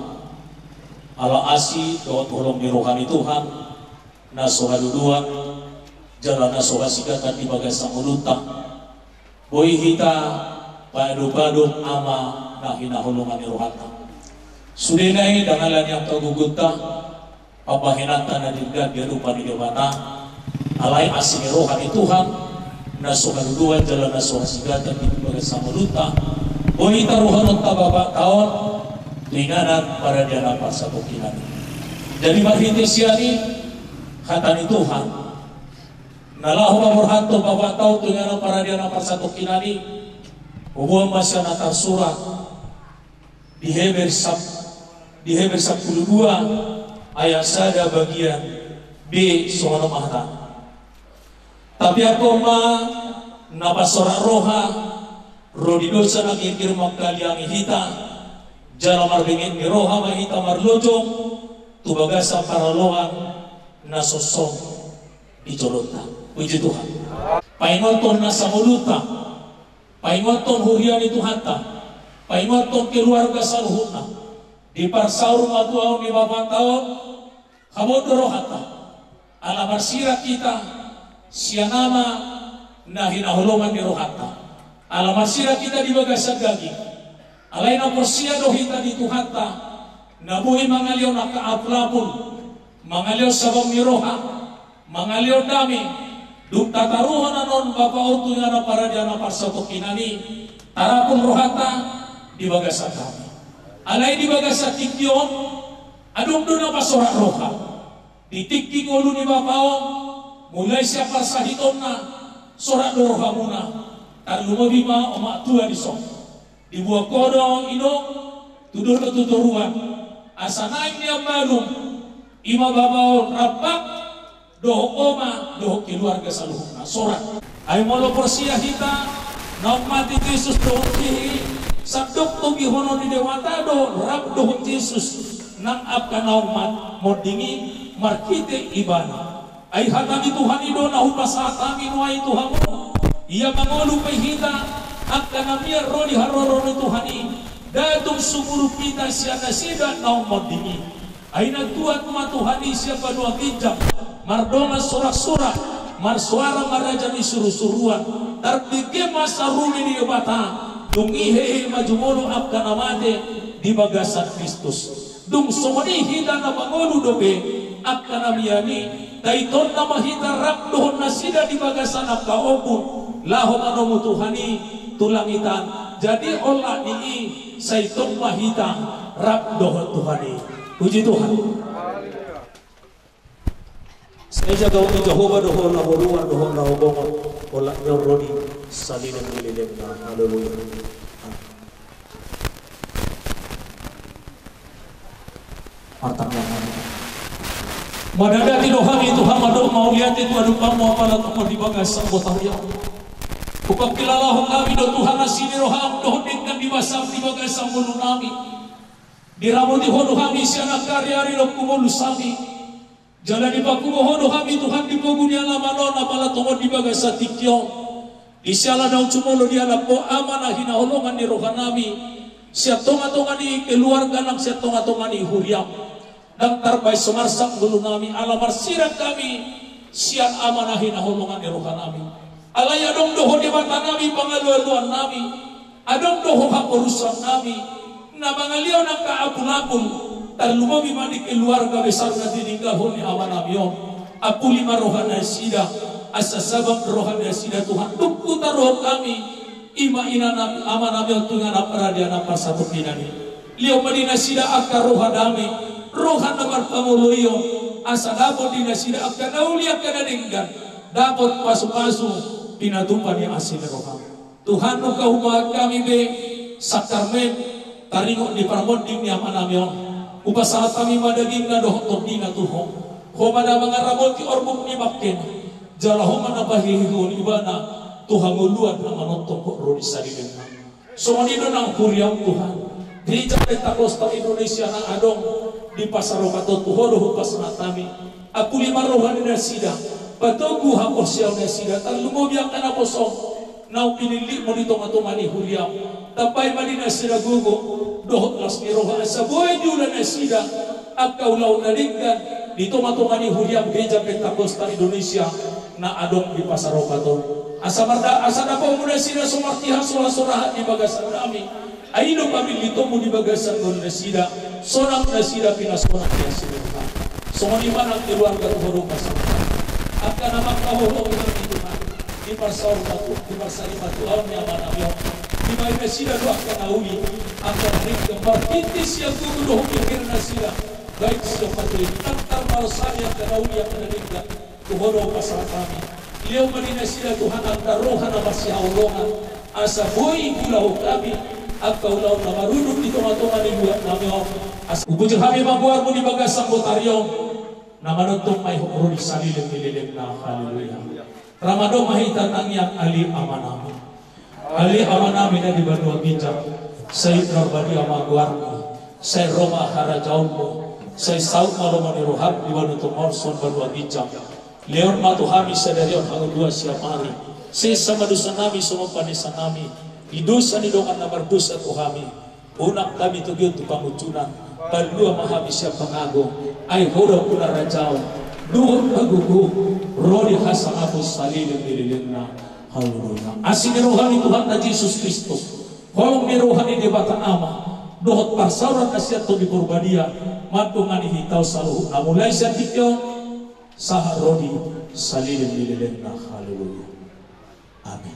Ala asi dohot holong ni roha ni Tuhan, na so haduduan, jala na so hasigatan di bagasan ngolunta. Boi hita paadop-adop Ama na hinaholongan ni rohanta. Sudena i ndang ala ni angka gogonta, pambahenanta na denggan di adopan ni Debata, alai asi ni roha ni Tuhan, na so haduduan jala na so hasigatan di bagasan ngolunta, boi taruhononta Bapakta on tu inganan paradiana parsatongkinan i. Jadi marhite sian i, hata ni Tuhan, na laho paborhathon Bapakta on tu inganan paradiana parsatongkinan i, huboan ma sian na tarsurat di Heber sap-, di Heber sampulu dua ayat sada bagian B, songon on ma hata. Tapiakkon ma na pasorat roha, ro di dosa na girgir manghaliangi hita, jala marbenget ni roha ma hita marlojong tu bagasan paraloan na sosok di jolonta. Puji Tuhan. Paingothon na sangolunta, paingothon huria ni Tuhanta, paingothon keluarga saluhutna. Diparsaur ma tu ahu ni Bapakta on, habot do rohanta. Ala marsirang hita sian Ama na hinaholongan ni rohanta. Ala marsirang hita di bagasan daging. Alai na porsea do hita di Tuhanta, na boi mangalehon angka apul-apul, mangalehon sabam ni roha, mangalehon dame, dung tataruhon annon Bapa on tu inganan paradiana parsatongkinan i, tarapul rohanta di bagasan dame. Alai di bagasan tingki on, adong do na pasorat roha. Di tingki ngolu ni Bapa on, mulai sian parsahitonna, sorat do rohamuna, tarlumobi ma omak tua dison. Dibuat ho do inong tu dolok tu toruan, asa naeng nian malum, i ma Bapa on rampak, dohot oma, dohot keluarga saluhutna, sorat. Ai molo porsea hita, naung mate Jesus dohot hehe i, sandok togihonon ni Debata do rap dohot Jesus nang angka naung mat-, monding i marhite Ibana. Ai hata ni Tuhan i do na hupasahat hami nuaeng tu hamu. Ia mangolu pe hita, angka na mian ro di haroro ni Tuhan i, ndada tung sumurung hita sian nasida naung monding i. Ai natuat ma Tuhan i sian banua ginjang, mardongan sorak-sorak, marsoara ma raja ni suru-suruan, tarbege ma sarumi ni Debata, dung i hehe ma jumolo angka na mate di bagasan Kristus. Dung songon i hita na mangolu dope, angka na mian i, taitonna ma hita rap dohot nasida di bagasan angka ombun, laho manomu Tuhan i tu langitan, jadi olat ni i, sai tong ma hita rap dohot Tuhan i. Puji Tuhan. Sai jaga ho Jahowa dohot na boruan dohot na ogongon, olat ni on ro di saleleng ni lelengna. Haleluya. Martangiang ma hita. Mandok do hami Tuhan, mandok mauliate tu adopanmu apala tongon di bagasan botari on. Hupangkilalahon hami do Tuhan asi ni roham dohot denggan ni basam di bagasan ngolunami. Diramoti ho do hami sian angka ari-ari dohot humolusami. Jala dipapungu ho do hami Tuhan di pogu ni alaman on apala tongon di bagasan tingki on. Di siala naung jumolo dialap ho Ama na hinaholongan ni rohanami. Sian tonga-tonga ni keluarga nang sian tonga-tonga ni huriam. Ndang tarbaen so marsak ngolunami ala marsirang hami sian Ama na hinaholongan ni rohanami. Alai adong do ho Debatanami pangalu-aluannami. Adong do ho haporusannami. Na mangalion angka apul-apul, tarlumobi ma di keluarga besar na tininggalhon ni amanami on. Apuli ma rohanasida, asa sabap rohanasida Tuhan, tung hutaruhon hami, i ma inanami, amanami on tu inganan paradiana parsatongkinan i. Lehon ma di nasida angka roha dame, roha na marpangoloion, asa dapot di nasida angka na uli angka na denggan, dapot pasu-pasu pinatupa ni asi ni roham. Tuhan, nunga hupasahat hami be sakramen taringot ni parmonding ni amanami on. Hupasahat hami ma dagingna dohot tondina tu Ho. Ho ma na mangaramoti orbuk ni bangkena, jala Ho ma na pahihihon ibana tu hangoluan na manongtong Ho ro di salelengna. Songon i do nang huriam Tuhan, Gereja Pentakosta Indonesia na adong di Pasar Opat on, tu Ho do hupasahat hami. Apuli ma roha ni nasida, patogu haporseaon nasida, tarlumobi angka naposom naung pinillitmu di tonga-tonga ni huriam. Tambai ma di nasida gogo dohot las ni roha, asa boi diula nasida angka ulaon na denggan di tonga-tonga ni huriam Gereja Pentakosta Indonesia na adong di Pasar Opat on. Asa marda, asa dapomu nasida so martiha so las so rahat di bagasan nami. Ai i do pamillitonmu di bagasan ngolu nasida, sonang nasida pinasonang di asi ni roham. Songon i ma nang keluarga tu Ho do pasahat hami. Angka na mangkaholongi hami Tuhan, di parsaur matua, di parsarimatua ni amanami on. Dibahen nasida do angka na uli, angka na denggan, marhite sian gogo dohot pingkirnasida, baik sian matua i, nang tarmalo sari angka na uli angka na denggan. Tu Ho do pasahat hami. Lehon ma di nasida Tuhan angka roha na marsihaholongan, asa boi huulahon hami angka ulaon na marudut di tonga-tonga ni luat nami on. Asa hupuji hami ma goarmu di bagasan botari on, na manongtong ma i Ho ro di saleleng ni lelengna. Haleluya. Ra mandok ma hita tangiang, Ale Amanami. Ale Amanami na di banua ginjang, sai parbadia ma goarmu, sai ro ma harajaonmu, sai saut ma lomo ni roham di banua tonga on songon banua ginjang. Lehon ma tu hami sadari on hangoluan siapari, sesa ma dosanami songon panesanami di dosa ni dongan na mardosa tu hami. Unang hami togihon tu pangunjunan, palua ma hami sian pangago, ai Ho do angka na raja on, dohot hagogoon, ro di hasangapon saleleng ni lelengna. Haleluya. Asi ni roha ni Tuhanta Jesus Kristus, holong ni roha ni Debata Ama, dohot parsaoran na sian Tondi Porbadia, mandongani hita on saluhutna mulai sian tingki on sahat ro di saleleng ni lelengna. Haleluya. Amin.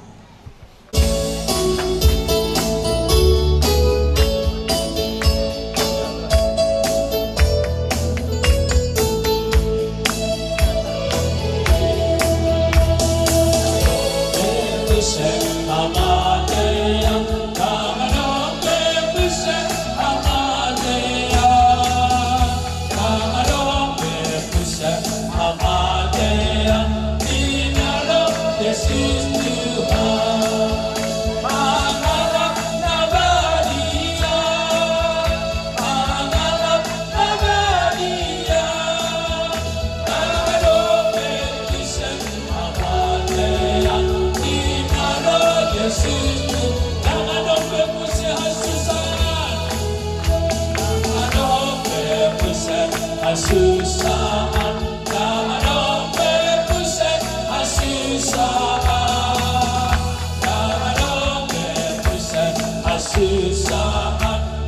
Susah, susah,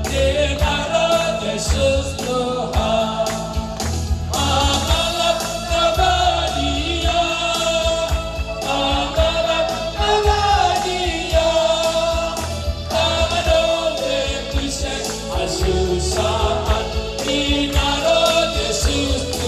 dengar Jesus Tuhan. Amanat na badia, amanat na badia. Adong be Kristen hasusaan, di na ro Jesus tu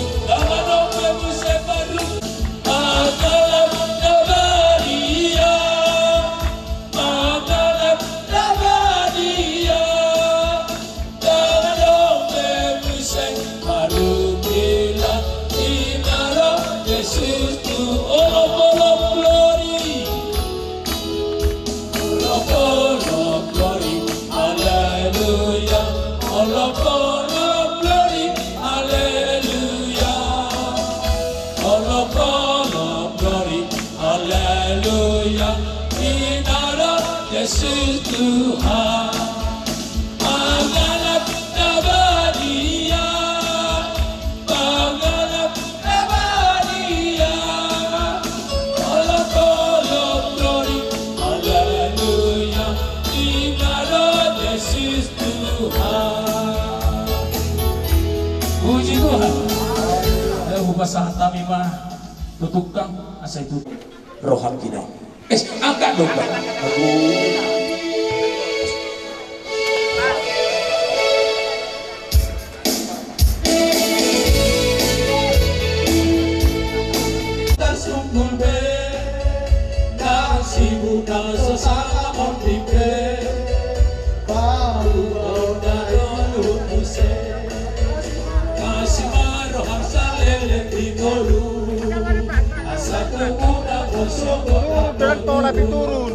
Puji Tuhan. Ayo, hupasahat hami ma tu tukang, asa itutu roham, Gina. Eh, angkat dong, Bang. Aduh. Turun, turun, turun. Turun, turun, turun.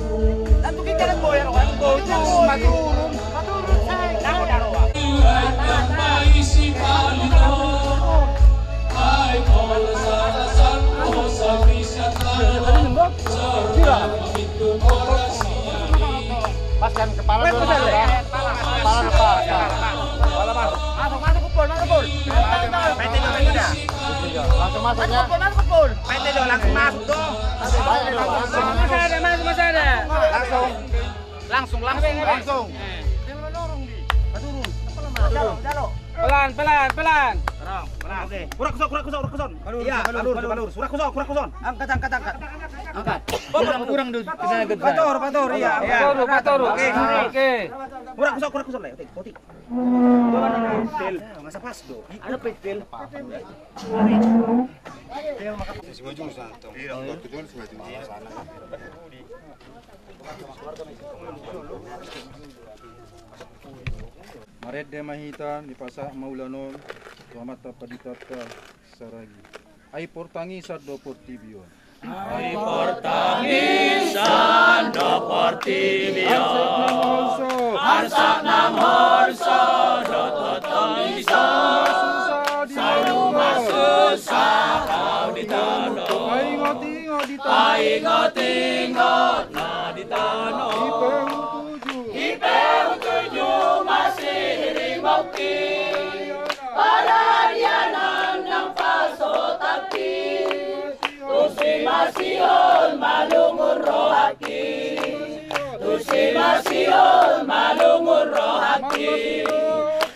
Paskan kepala dulu, Mas, ya. Kepala depan. Kepala, Mas. Masuk, masuk, Pul, masuk, Pul. Langsung masuk, ya. Masuk, Pul, masuk, Pul. Masuk, Pul, langsung masuk, dong. Masuk, masuk, masuk, masuk. Langsung. Langsung, langsung, langsung. Pelan, pelan, pelan. Tenang, tenang. Oke. Kurak kuson, kurak kuson, kurak kuson. Iya, balur, balur, balur. Kurak kuson, kurak kuson. Angkat, angkat, angkat. Angkat. Kurang, kurang, dulu. Pator, pator, iya. Pator, pator. Oke, oke. Kurak kuson, kurak kuson, le. Oke, oke. Masa pas, do. Ada petel. Marende ma hita, dipasahat ma ulaon on tu Amanta Pandita Saragi. Ai portangisan do portibi on. Ai portangisan do portibi on. Arsak nang horso do tongtong dison. Sai lumobi susa hau di tano. Paingot-ingot di tano. Paingot-ingot na di tano. Ipe utuju masihirimongki. Paradianan nang pasotanki. Tusi masihol malungun rohangki. Tusi masihol malungun rohangki.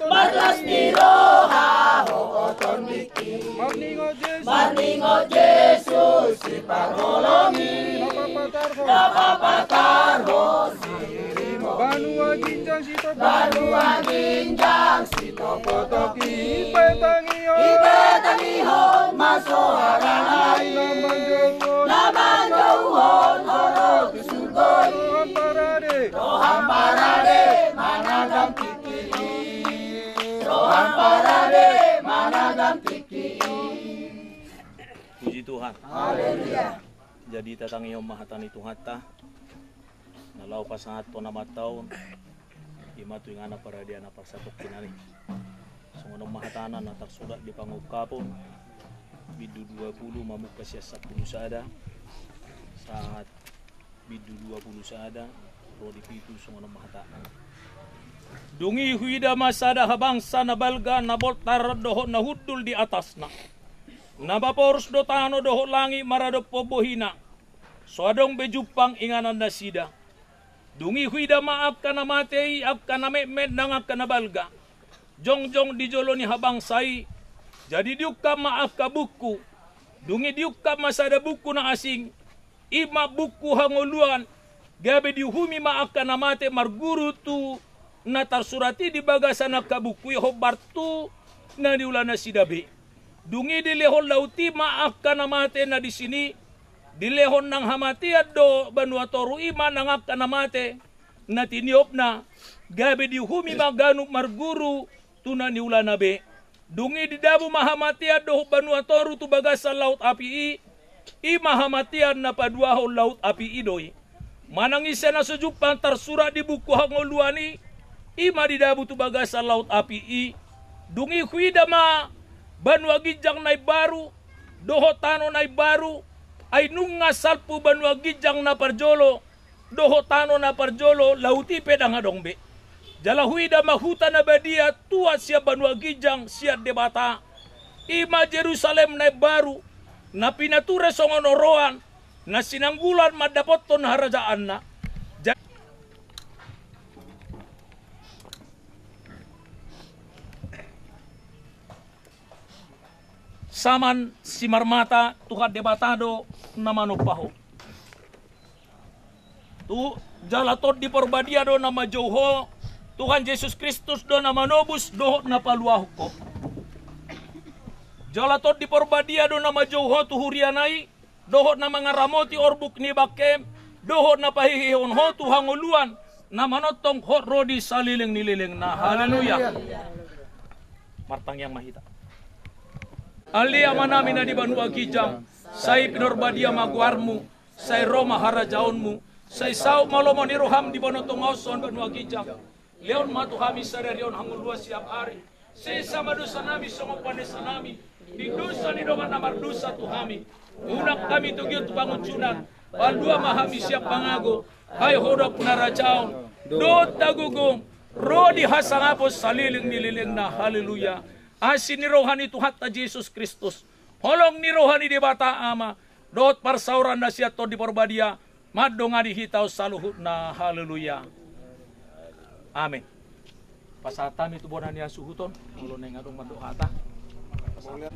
Marlas ni roha hohotonniki. Marningot Jesus siparholongi. Na papatarhon. Banua ginjang sitopotopi. Banua ginjang sitopotopi. Ipe tangihon. Ipe tangihon ma soara nai. Na manjouhon. Na manjouhon ho ro tu surgo i. Roham parade. Roham parade managam tingki i. Roham parade managam tingki i. Puji Tuhan. Haleluya. Jadi tatangihon ma hata ni Tuhanta. Na laho pasahathon Amanta on, i ma tu inganan paradiana parsatongkinan i. Songon on ma hatana na tarsurat di Pangungkapon, bindu dua pulu mamungka sian sampulu sada, sahat bindu dua pulu sada, ro di pitu, songon on ma hatana. Dung i huida ma sada habangsa na balga na boltar dohot na hundul di atasna. Na maporus do tano dohot langit maradophon bohina. So adong be jumpang inganan nasida. Dung i huida ma angka na mate i, angka na metmet nang angka na balga, jongjong di jolo ni habangsa i. Jadi diungkap ma angka buku. Dung i diungkap ma sada buku na asing, i ma buku hangoluan. Gabe diuhumi ma angka na mate marguru tu na tarsurat i di bagasan angka buku i, hombar tu na niula nasida be. Dung i dilehon laut i ma angka na mate na disi i, dilehon nang hamatean do banua toru i ma nang angka na mate na tiniopna, gabe diuhumi ma ganup marguru tu na niulana be. Dung i didabu ma hamatean dohot banua toru tu bagasan laut api i, i ma hamatean na paduahon laut api i do i. Manang ise na so jumpang tarsurat di buku hangoluan i, i ma didabu tu bagasan laut api i. Dung i huida ma banua ginjang na imbaru dohot tano na imbaru, ai nunga salpu banua ginjang na parjolo dohot tano na parjolo, laut i pe ndang adong be. Jala huida ma huta na badia tuat sian banua ginjang sian Debata, i ma Jerusalem na imbaru, na pinature songon oroan, na sinanggulan mandapothon harajaanna. Ja- Saman simarmata, Tuhan Debata do na manompa ho. Tu jala Tondi Porbadia do na manjou ho, Tuhan Jesus Kristus do na manobus dohot na paluahon ho. Jala Tondi Porbadia do na manjou ho tu huriana i, dohot na mangaramoti orbuk ni bangkem, dohot na pahehehon ho tu hangoluan, na manongtong hot ro di saleleng ni lelengna. Haleluya. Martangiang ma hita. Ale Amanami na di banua ginjang, sai pinorbadia ma goarmu, sai ro ma harajaonmu, sai saut ma lomo ni roham di banua tonga on songon banua ginjang. Lehon ma tu hami sadari on hangoluan siap ari. Sesa ma dosanami songon panesanami di dosa ni dongan na mardosa tu hami. Unang hami togihon tu pangunjunan. Palua ma hami sian pangago. Ai ho do ampuna harajaon dohot hagogoon ro di hasangapon saleleng ni lelengna. Haleluya. Asi ni roha ni Tuhanta Jesus Kristus, holong ni roha ni Debata Ama, dohot parsaoran na sian Tondi Porbadia, mandongani hita on saluhutna. Haleluya. Amen. Pasahat hami tu bona ni hasuhuton, molo naeng adong mandok hata. Pasahat.